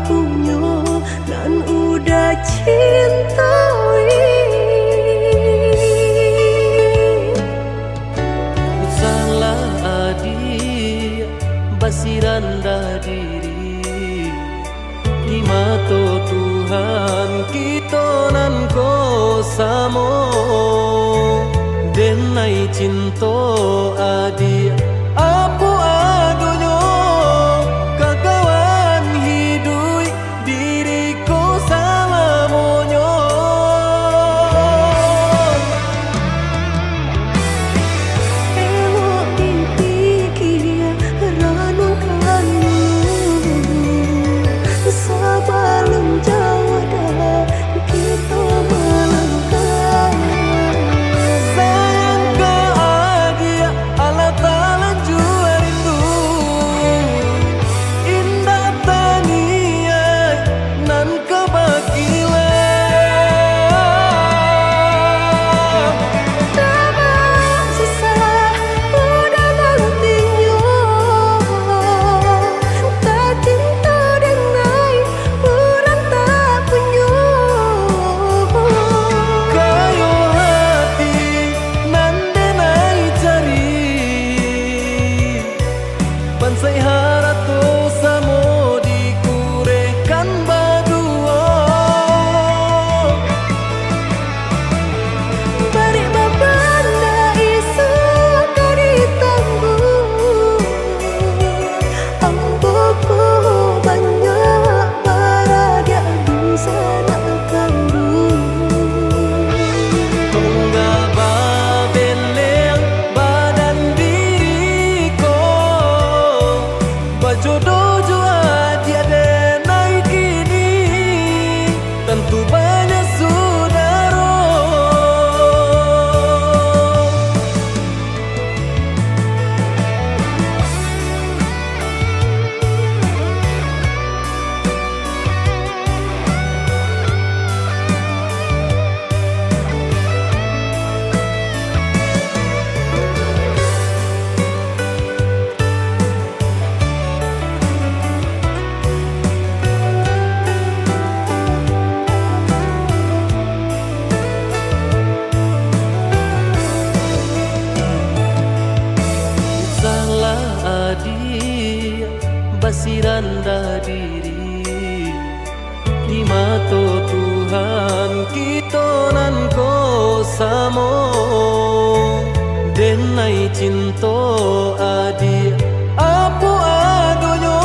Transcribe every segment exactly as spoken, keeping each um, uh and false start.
punyo nan udah cintoi. Usahlah adiak basirandah diri di mato Tuhan, kito nan ko samo. Denai cinto adiak, apo adonyo, kakawan hiduik diri ko salamonyo. Elok dipikia, ranungkan dulu, sabalun jauah dah kito malangkah. Sayang ka adiak, alah talanjua rindu, indak taniaik nan ka bakilah. Tabang susah udah nantinyo, tacinto denai urang tak punyo. Kayo hati nan denai cari, bansaik harato samo dikurehkan baduo. Barek babana isuak ka ditangguang. Ambo ko banyak baradiak dunsanak kanduang. Tunggak babeleng badan diri ko, bajodoh jo adiak denai kini, tantu banyak sudaro. Usahlah adiak basirandah diri di mato Tuhan, kito nan ko samo. Denai cinto adiak, apo adonyo,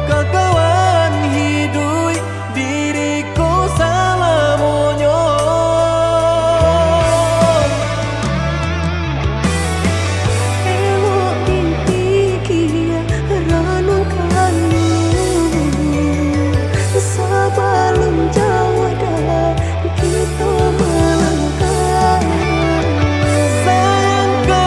kakawan hiduik diri ko salamonyo. Elok dipikia, ranungkan dulu, sabalun jauah dah kito malangkah. Sayang ka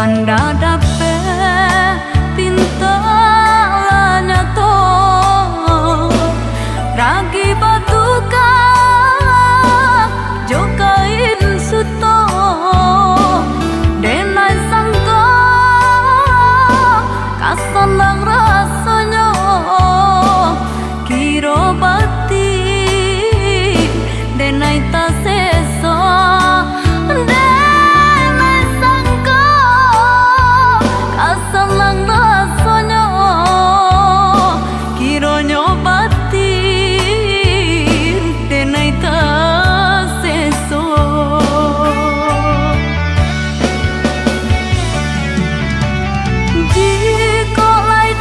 Ndak dapek pintak lah nyato, ragi batuka jo kain suto. Denai sangko ka sanang rasonyo, kiro batin denai taseso. Denai sangko ka sanang rasonyo, kironyo batin denai taseso. Jikok lai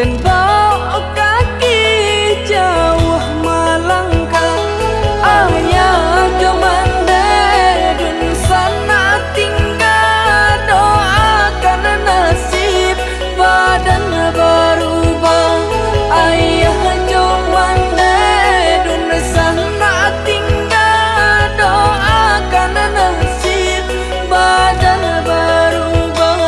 Baok kaki jauah malangkah, ayah jo mande dunsanak tingga, doakan nasib badan barubah. Ayah jo mande dunsanak tingga, doakan nasib badan barubah.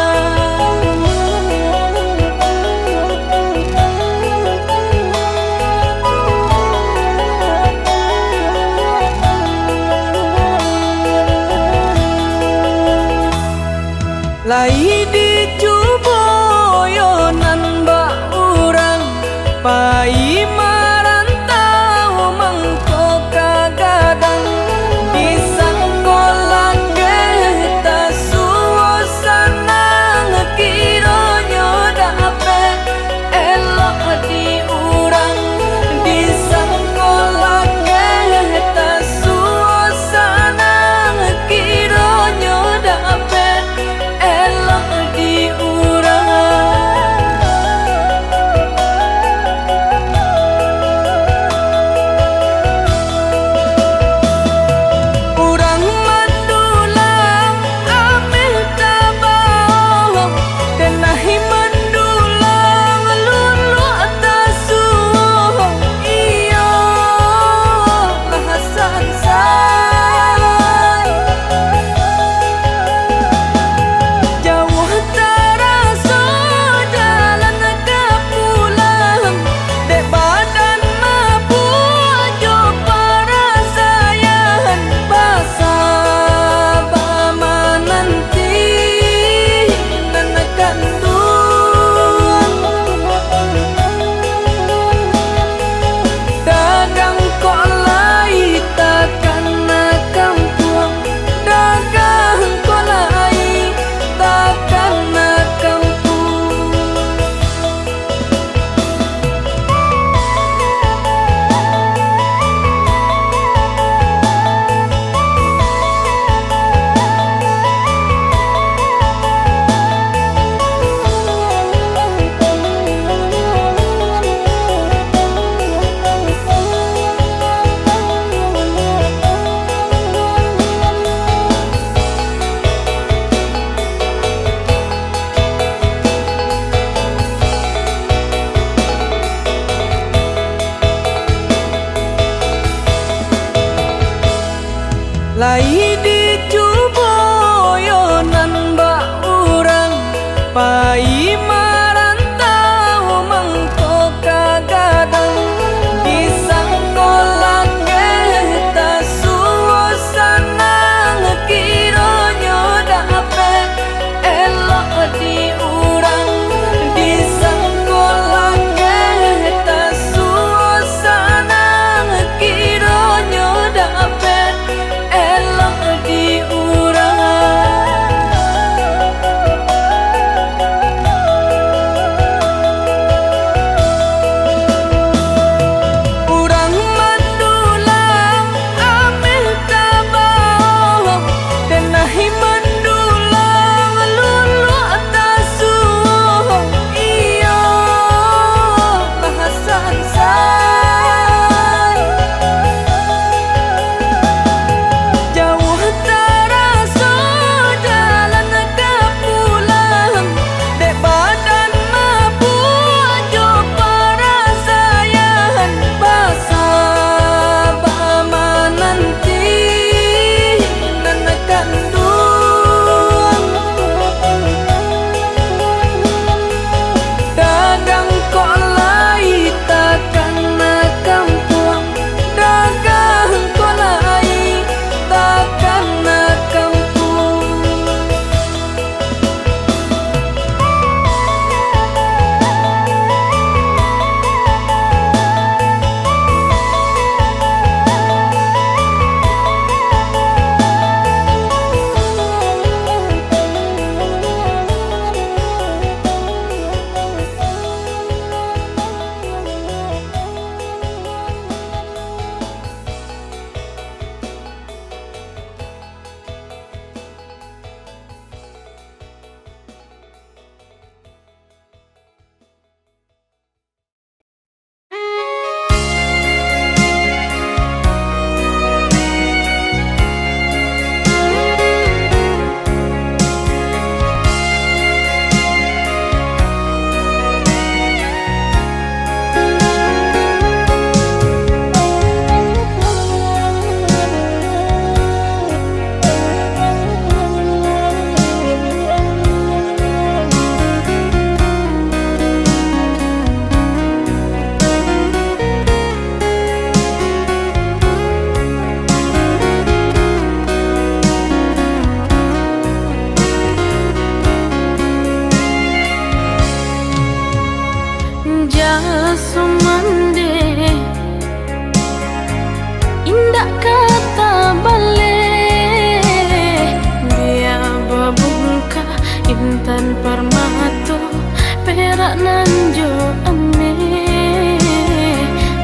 Nan jo ameh,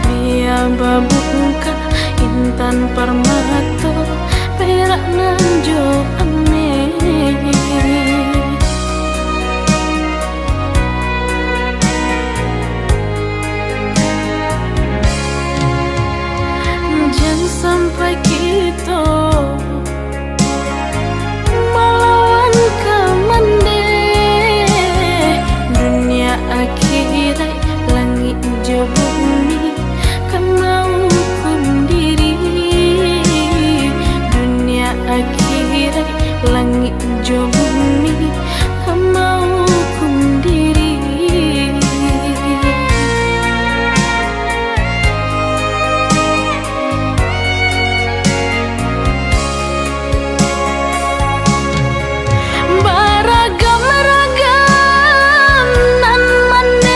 bia babungkah intan parmato, perak nan jo ameh. Jan sampai kito malawan ka mandeh, dunia akhirat, langik jo bumi ka maukum diri. Dunia akhirat, langik jo bumi ka maukum diri. Baragam-ragam nan mandeh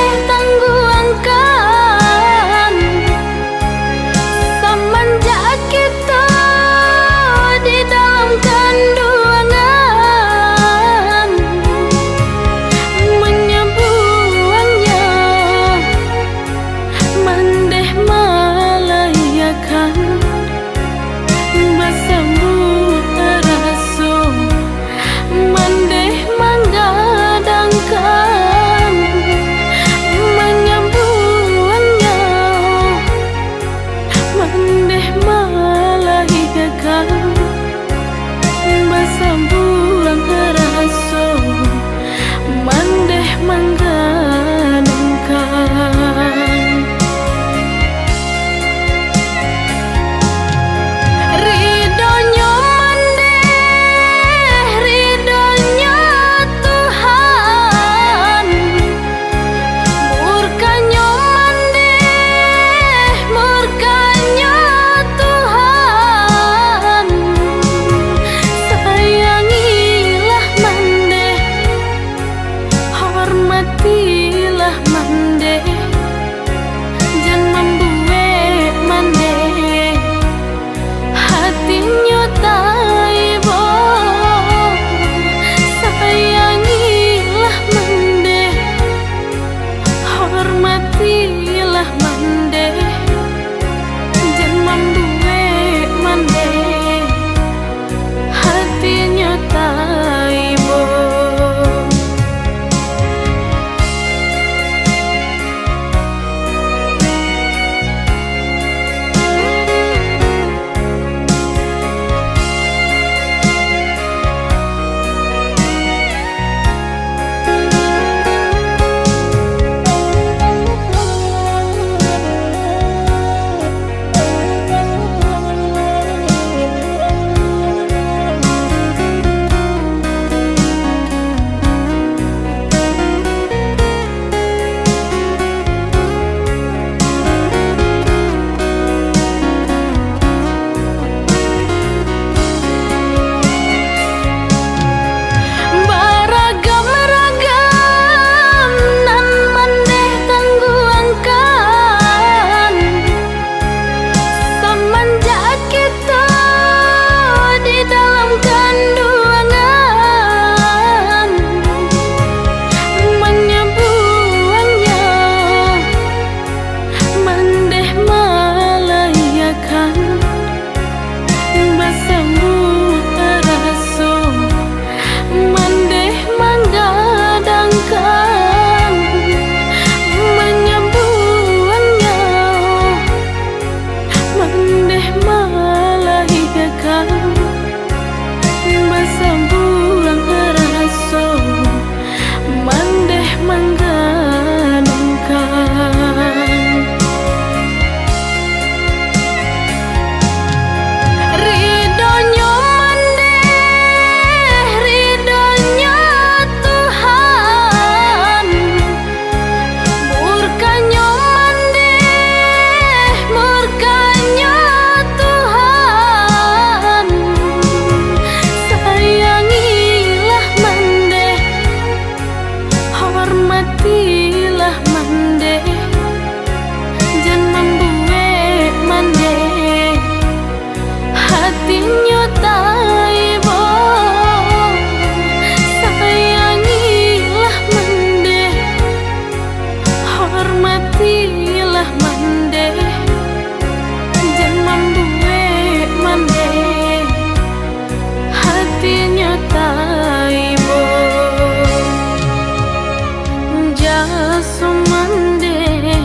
Sumandeh,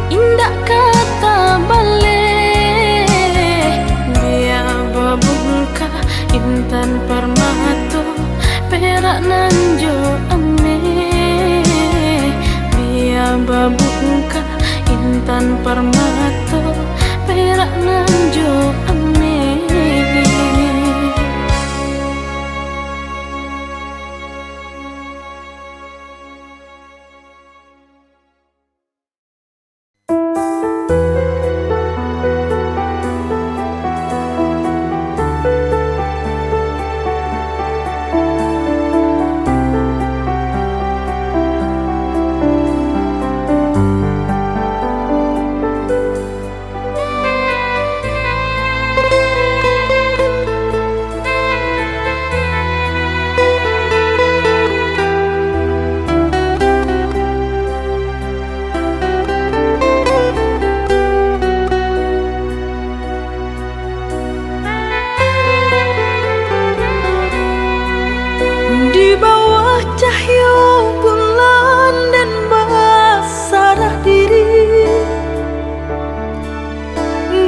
indak ka tabaleh, bia babungkah intan parmato, perak nan jo ameh, bia babungkah intan parmato, perak nan jo ameh. Di bawah cahyo bulan den basarah diri,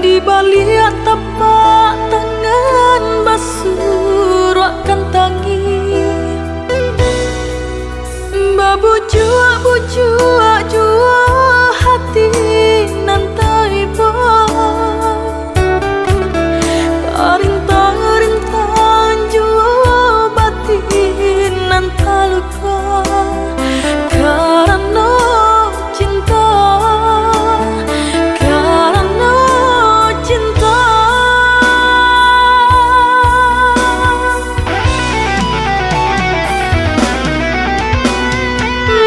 di baliak tapak tangan basuruakkan tangih. Babujuak-bujuak juo hati nan taibo, tarintang-rintang juo batin nan taluko. Karano cinta, karano cinta.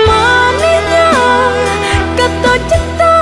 Manisnyo kato cinta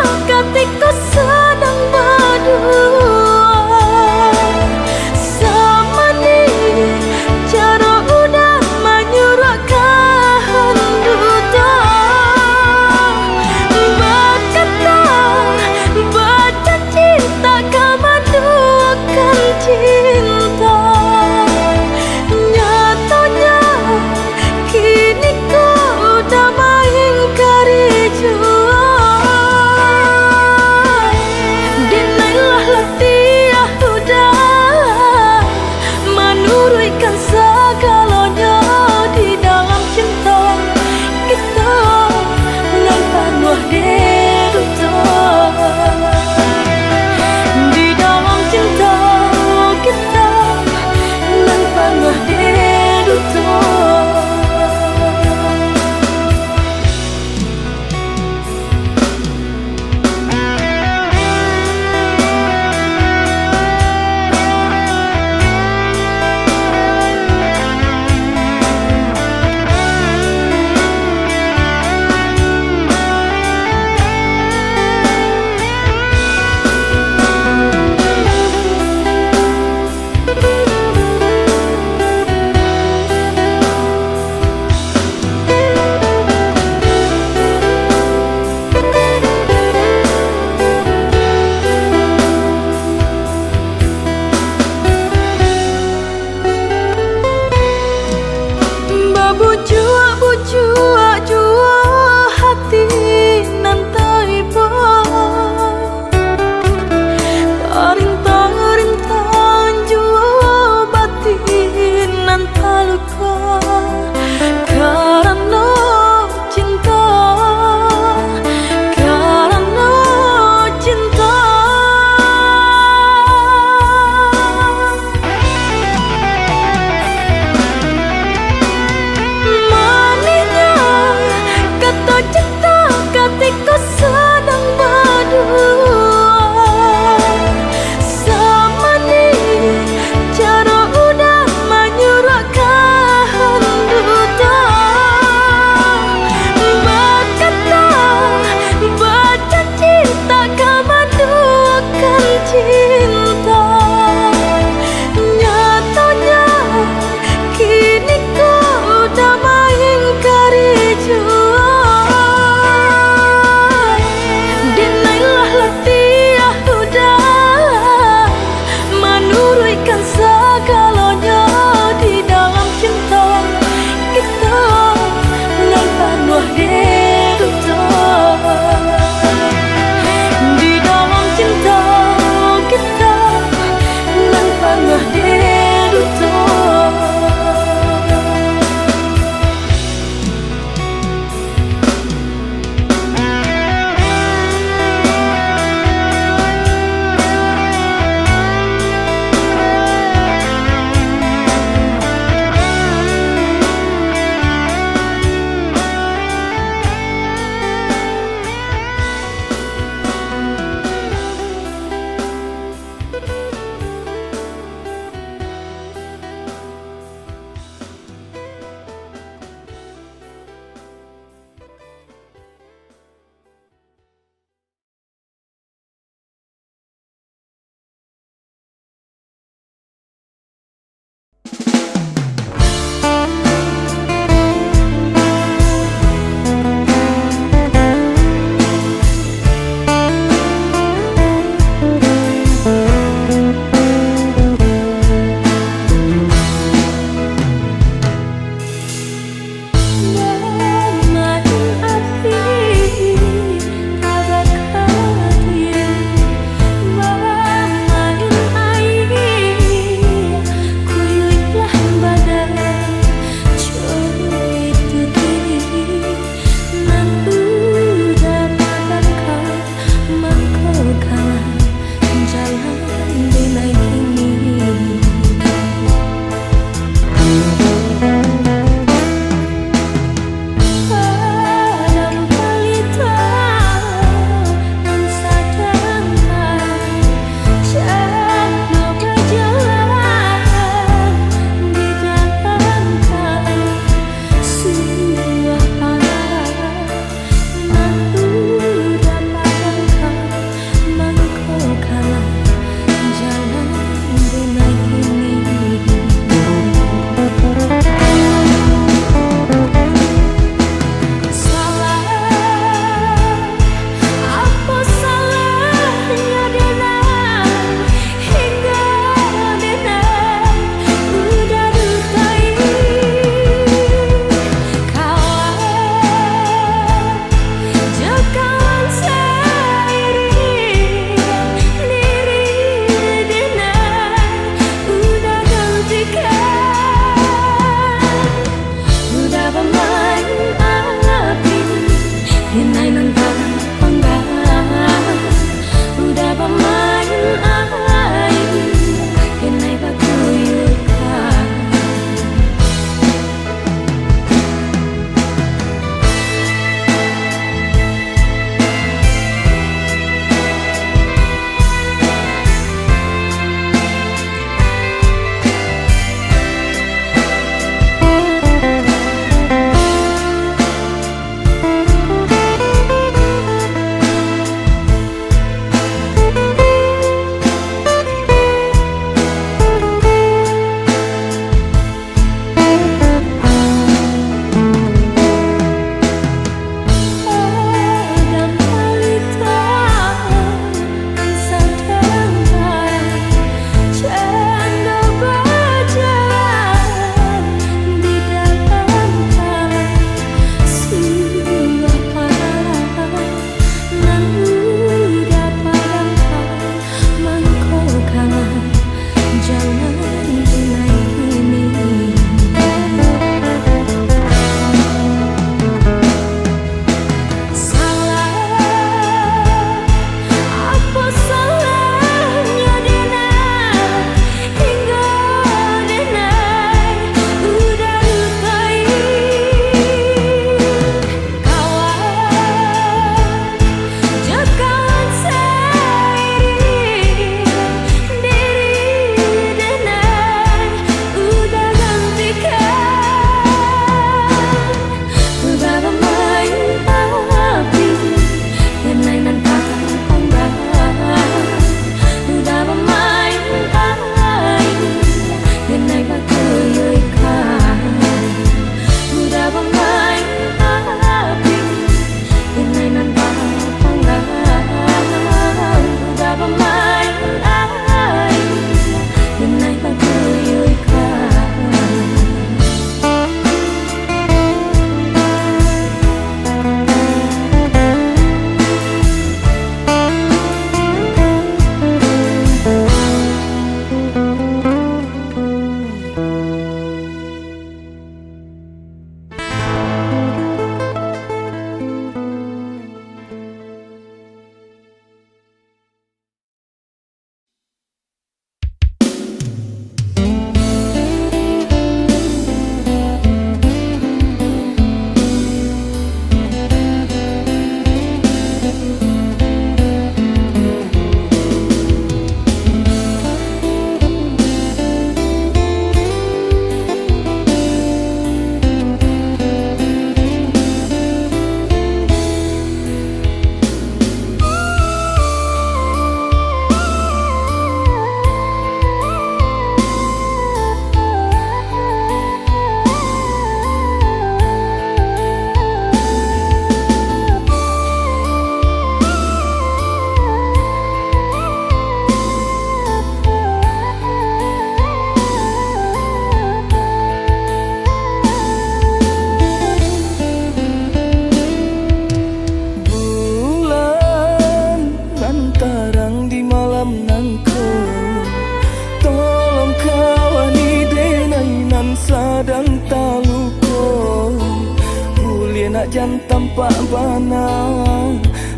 Nak jan tampak bana,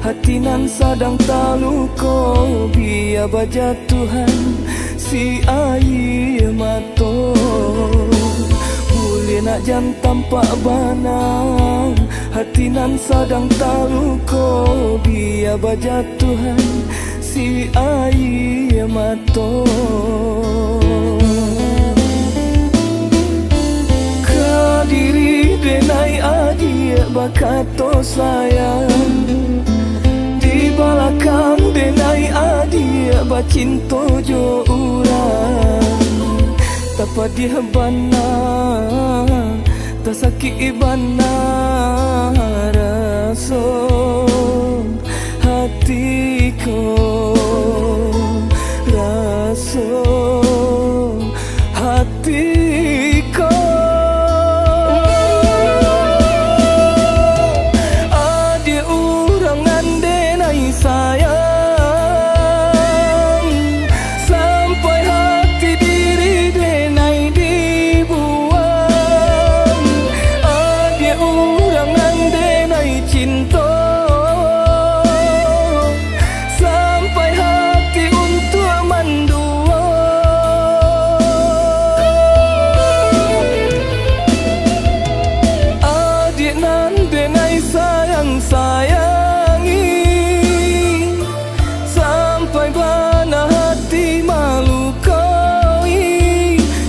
hati nan sadang taluko, bia bajatuahan si aia mato. Buliah nak jan tampak bana, hati nan sadang taluko, bia bajatuahan si aia mato. Ka diri denai adiak bakato sayang, di balakang denai adiak bacinto jo urang. Tapadiah bana, tasakik bana raso hati ko, raso hati ko. Adiak urang nan denai sayang, sampai hati diri denai dibuang. Adiak urang nan denai cinto, sampai hati untuak mandua. Adiak nan denai sayang-sayangi, sampai bana hati malukoi,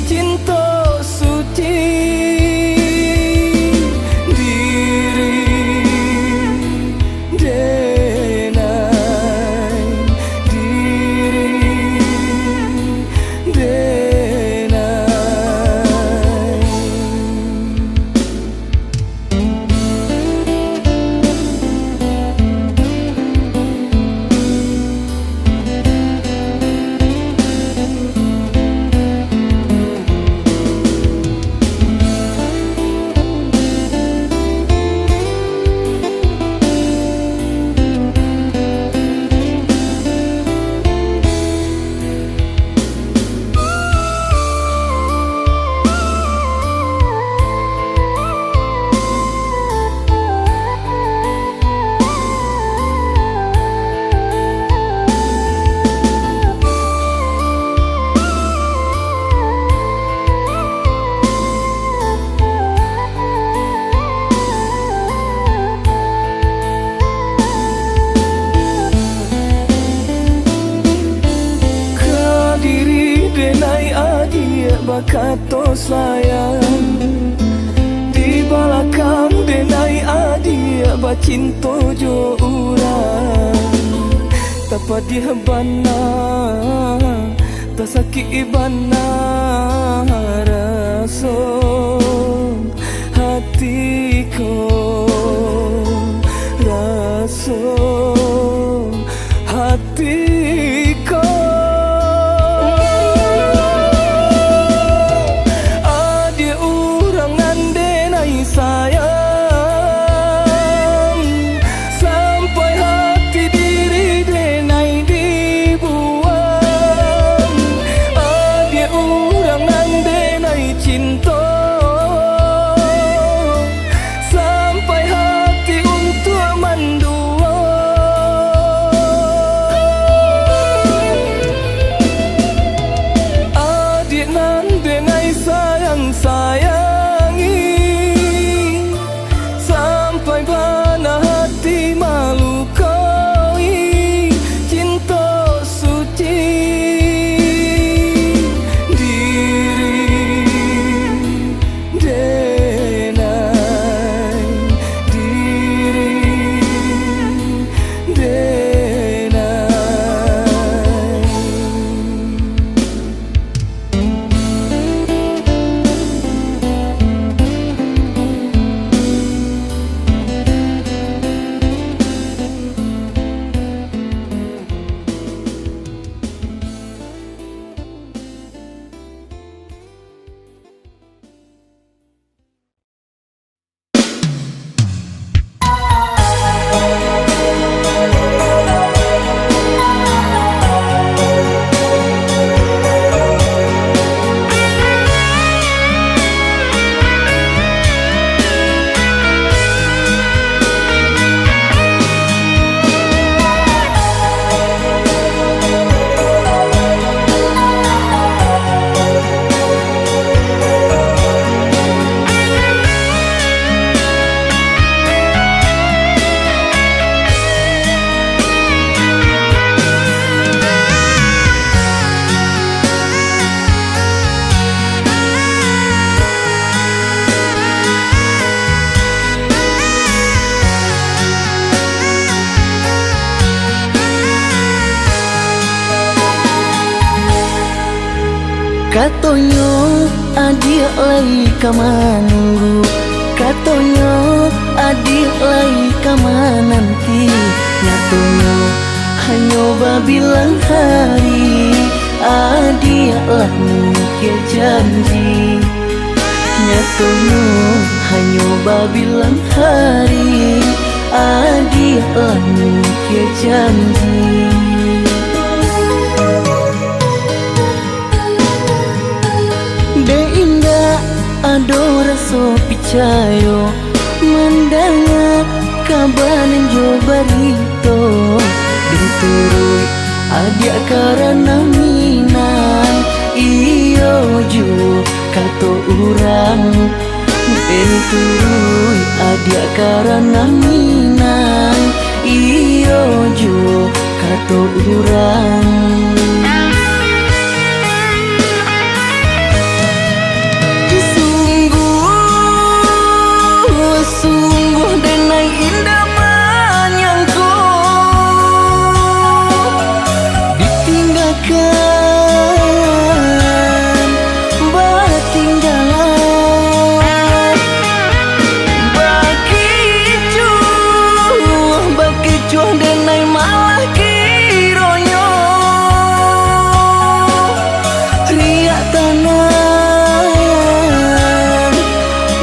cinto suci diri denai, diri denai. Ka diri denai adiak bakato sayang, di balakang denai adiak bacinto jo urang. Tapadiah bana, tasakik bana raso hati ko, raso hati ko. Adiak urang nan denai sayang, sampai hati diri denai dibuang. Adiak urang nan denai cinto, sampai Katonyo, adiak lai ka manunggu. Katonyo, adiak lai ka mananti. Nyatonyo, hanyo babilang hari, adiak lah mangukir janji. Nyatonyo, hanyo babilang hari, adiak lah mangukir janji. Dek indak ado raso picayo, mandanga kaba nan jo barito. Den turuik adiak karano minang, iyo jo kato urang. Den turuik adiak karano minang, iyo jo kato urang. Sungguah, sungguah denai indak manyangko, ditinggakan, batinggalan. Bakicuah, bakicuah denai malah kironyo riak tanang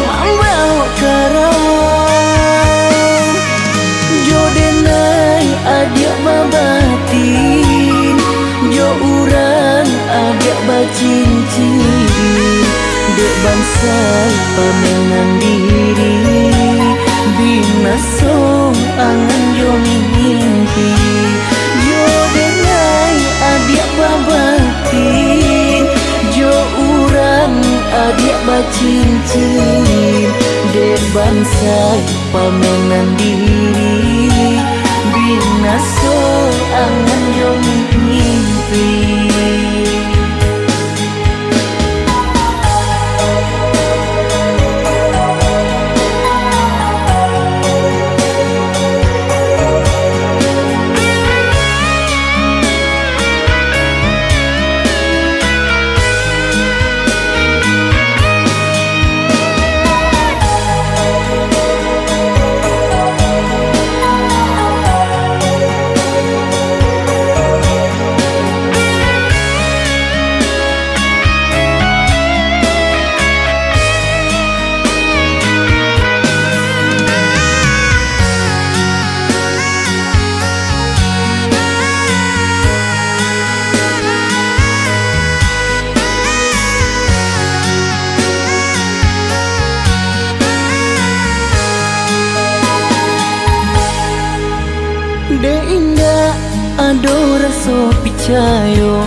mambawok karau. Jo denai adiak babatin, jo urang adiak bacincin. Dek bansaik pamenan diri, binaso angan jo mimpi. Jo denai adiak babatin, jo urang adiak bacincin. Dek bansaik pamenan diri, binaso angan jo mimpi. Dek indak ado raso picayo,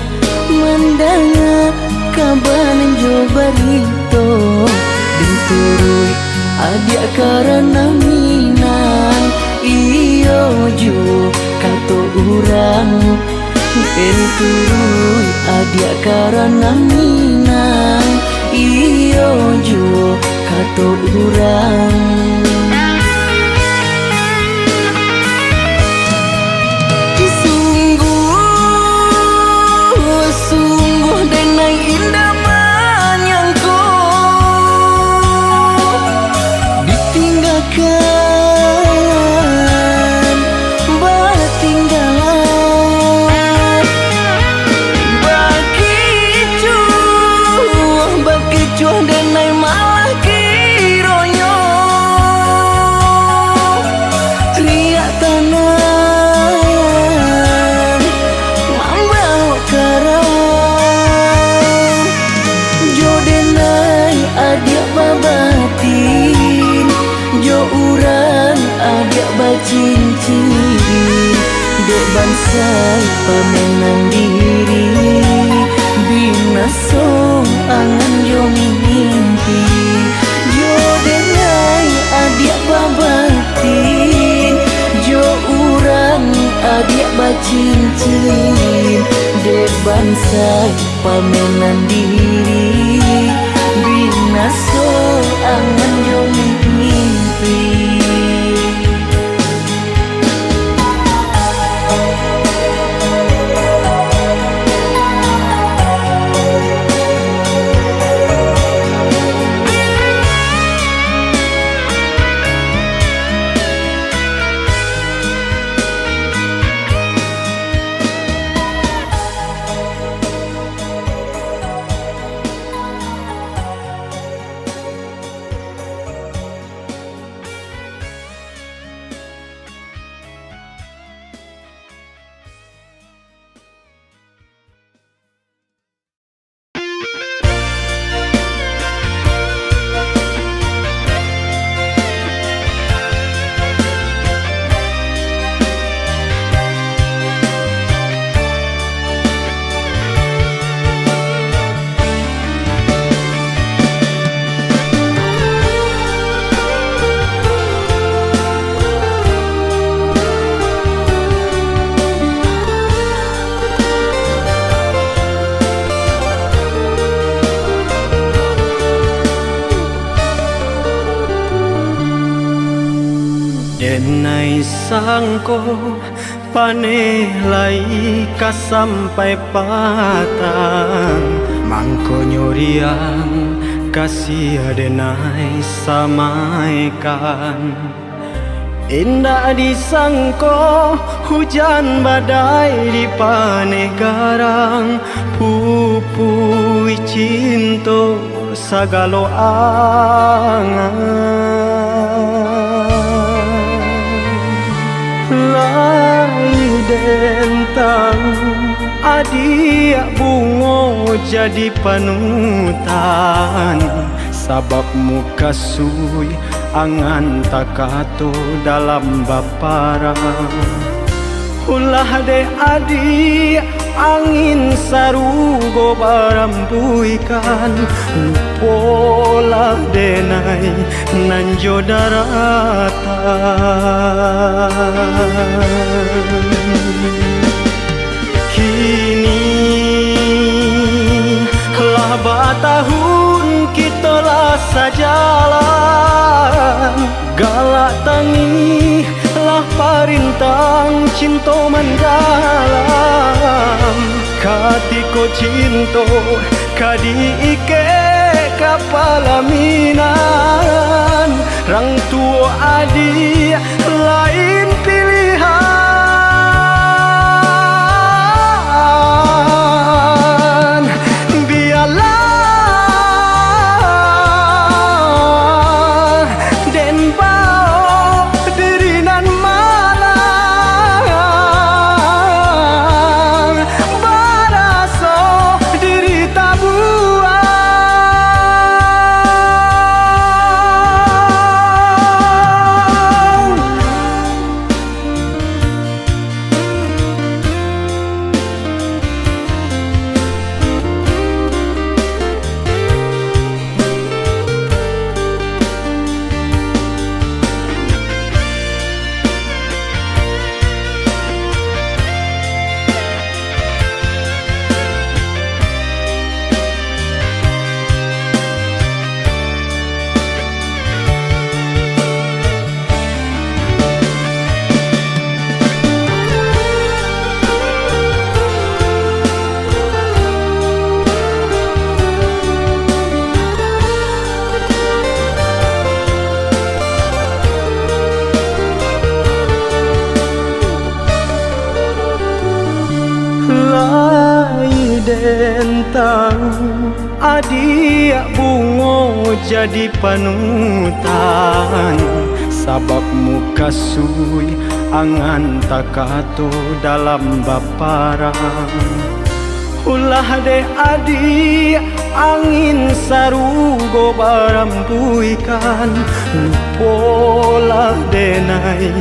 mandanga kaba nan jo barito. Den turuik adiak karano minang, iyo jo kato urang. Den turuik adiak karano minang, iyo jo kato urang. Sungguah, sungguah denai indak manyangko, ditinggakan, batinggalan. Bakicuah, bakicuah denai malah kironyo riak tanang mambawok karau. Jo denai adiak babatin, jo urang adiak bacincin. Dek bansaik pamenan diri, binaso angan jo mimpi. Jo denai adiak babatin, jo urang adiak bacincin. Dek bansaik pamenan diri, binaso angan jo mimpi. Sangko paneh lai ka sampai patang, mangkonyo riang kasiah denai samaikan. Indak disangko hujan badai di paneh garang, pupuih cinto sagalo angan. Lai den tau, adiak bungo jadi panutan, sabab mukasuik angan takato dalam baparang. Ulah dek adiak angin sarugo barambuikan, lupolah denai nan jo daratan. Kini lah batahun kito lah sajalan, galak tangih lah parintang cinto mandalam. Katiko cinto ka diikek ka palaminan, rang tuo adiak lain pilihan. Bialah den bao diri nan malang, baraso diri tabuang. Lai den tau, adiak bungo jadi panutan, sabab mukasuik angan takato dalam baparang. Ulah dek adiak angin sarugo barambuikan, lupolah denai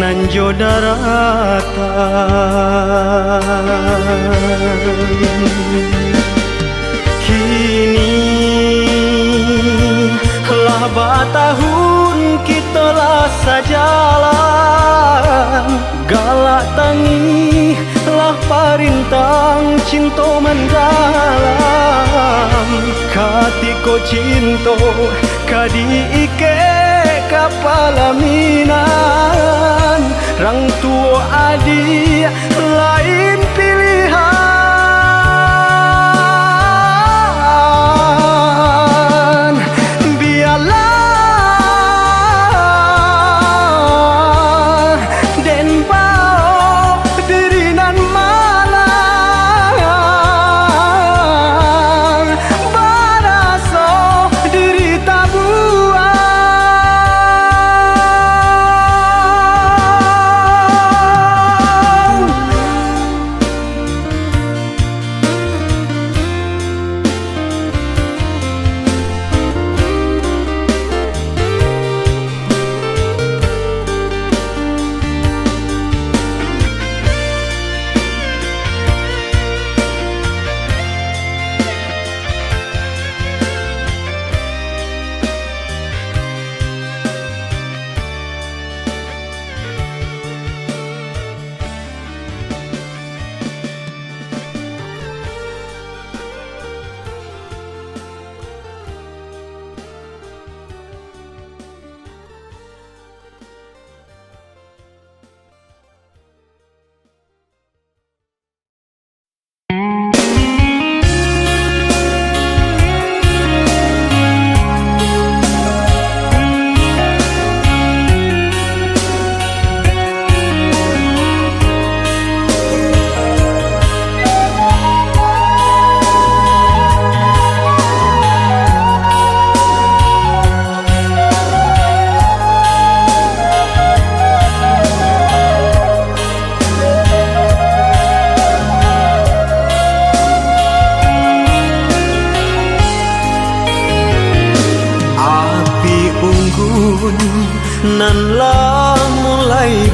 nan jo daratan. Kini lah batahun kito lah sajalan, galak tangih lah parintang cinto mandalam. Katiko cinto ka diikek ka palaminan, rang tuo adiak lain pilihan. Bialah den bao diri nan malang, baraso diri tabuang.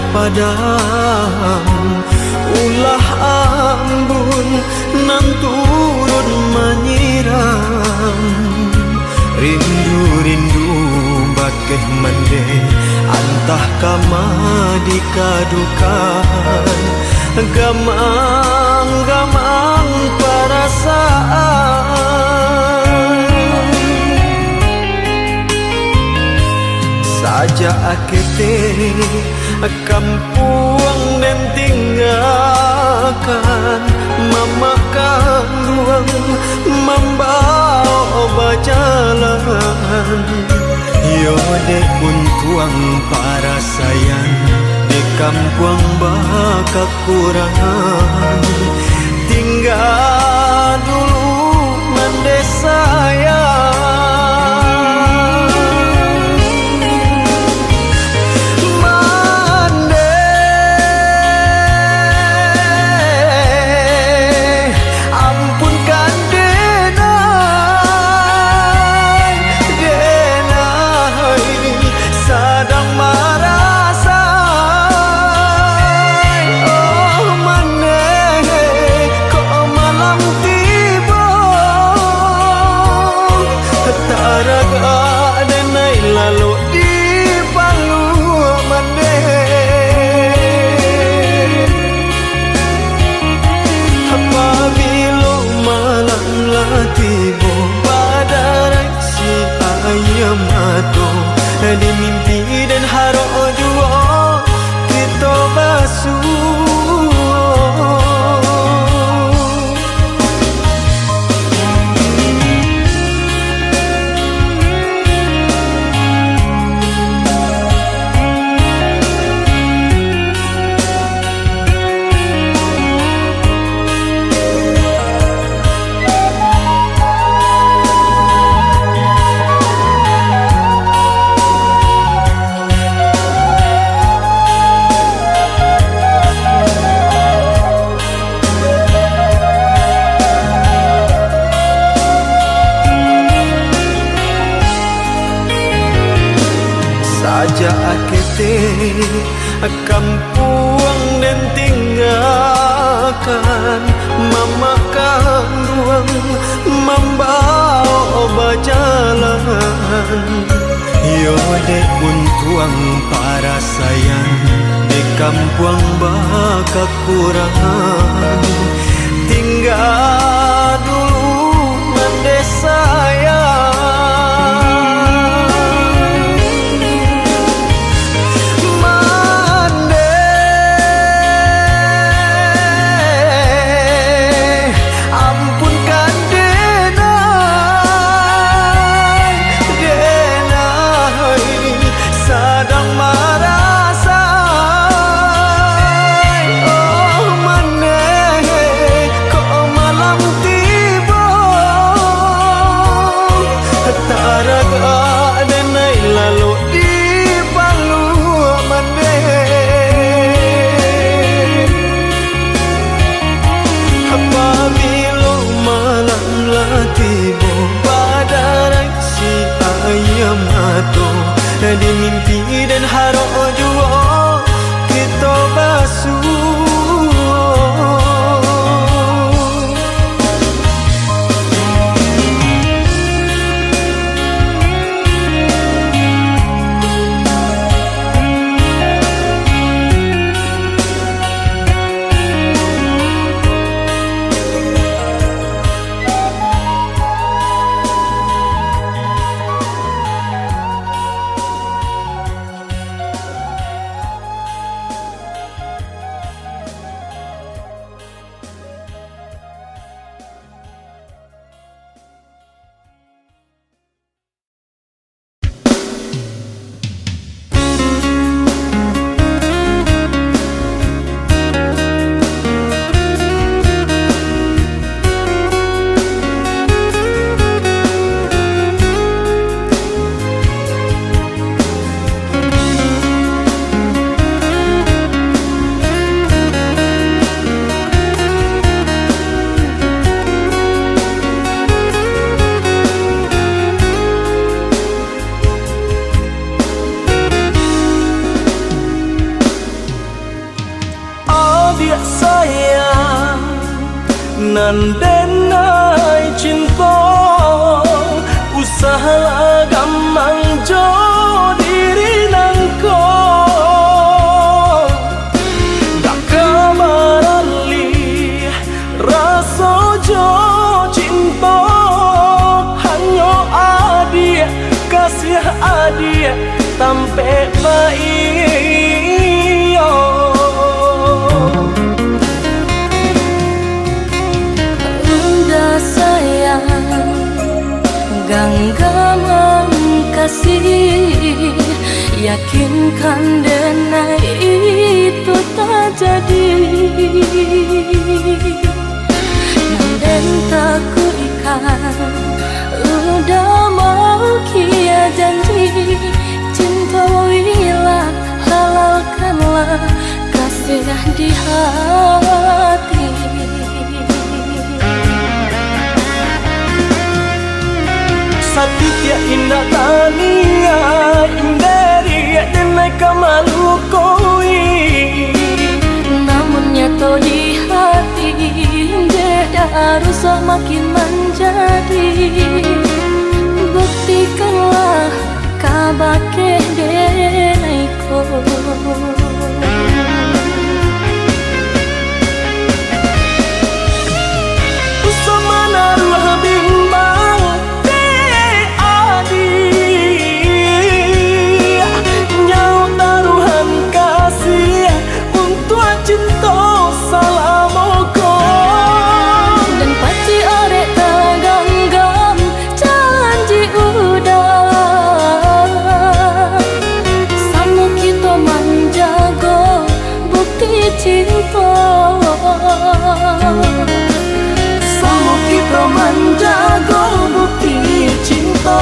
Padang, ulah ambun nan turun manyiram. Rindu-rindu bakeh mandeh, antah kama dikadukan. Gamang-gamang parasaan. Sajak akete kampuang den tinggakan, mamak kanduang mambaok bajalan. Iyo dek untuang parasaian, di kampuang bakakurangan. Tingga dulu mandeh sayang. Mandeh, ampunkan denai, denai sadang marasai. Oh, maneh, kok malam tibo, taragak denai lalok di paluah mandeh. Apabilo malam lah tibo, badarai si aia mato, di mimpi den harok juo kito basuo. Sajak akete kampuang den tinggakan, mamak kanduang mambaok bajalan. Iyo dek untuang parasaian, di kampuang bakakurangan. Tingga dulu mandeh sayang. Mandeh, ampunkan denai, denai sadang marasai. Oh, maneh, kok malam tibo, Nan den ai cinto, usahlah gamang jo diri nangko. Dak ka baralih raso jo cinto, hanyo adiak, kasiah adiak, tampek baiyo. Unda sayang, ganggamang kasih, yakinkan den ai itu tajadi. Nan den takuikkan, udah mau kia janji, cinto ilah, halalkanlah kasih di hati. Satitiak indak taniaik, inderi den ai ka malukoi. Namun nyato di hati, dek dak rusak makin manjadi. Buktikanlah kabake den ai ko. Usah manaruah bimbang, dek adiak. Nyawa taruahan kasih untuak cinto salamo ko. Dan pacik arek taganggam janji udah. Samo kito manjago bukti cinto. Samo kito manjago bukti cinto.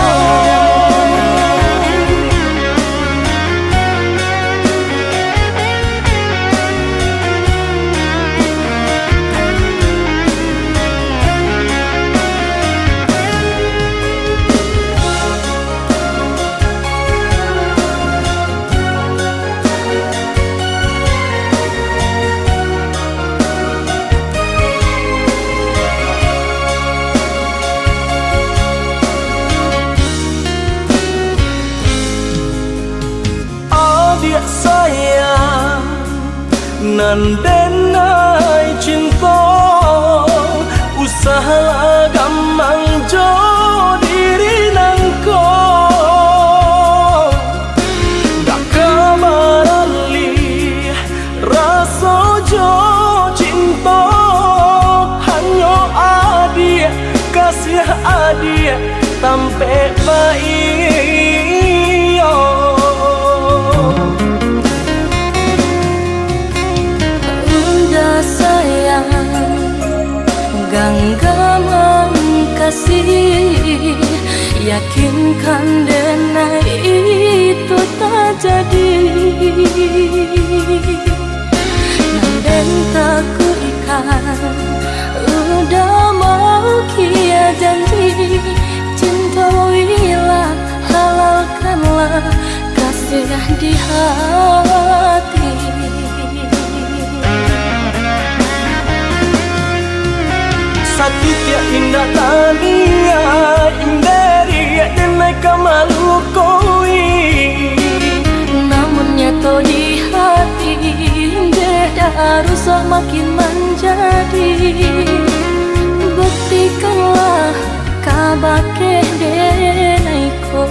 Adiak sayang, nan den ai cinto, usahlah gamang jo diri nangko. Dak ka baralih raso jo cinto, hanyo adiak, kasiah adiak, tampek baiyo. Unda sayang, ganggamang kasih, yakinkan den ai itu tajadi. Nan den takuikkan, udah mau kia janji, cinto ilah, halalkanlah kasih di hati. Satitiak indak taniaik, inderi den ai ka malukoi. Namun nyato di hati, dek dak rusak makin manjadi. Buktikanlah kabake den ai ko.